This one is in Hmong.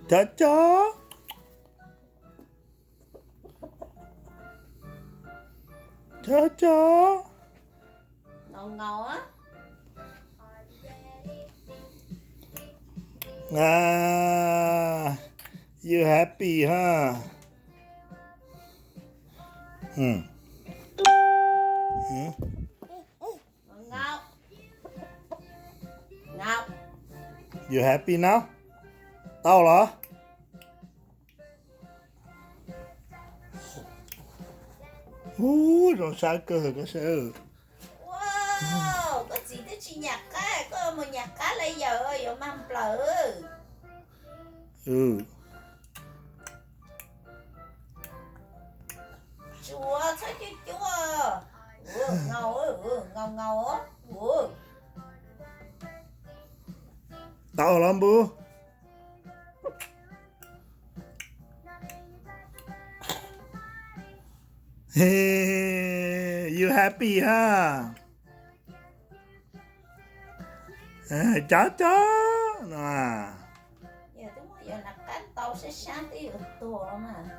Cov cov, cov cov. Ngau ngau á. Ah, you happy, huh? Hmm. Hmm. Ngau ngau. You happy now? Tau los? Ub, zoo sab kawg koj saib. Wow, koj txiv twb tsis nyam qab, koj mus nyam qab lawm yawm yuav mag nplawm. Tsuav txhob cuab cuab. Ngau, ngau ngau. Tau los npus. You happy, huh? Cov cov no. Yog twb muaj yog nas qab ntau sab sab twb yuav tuag mas.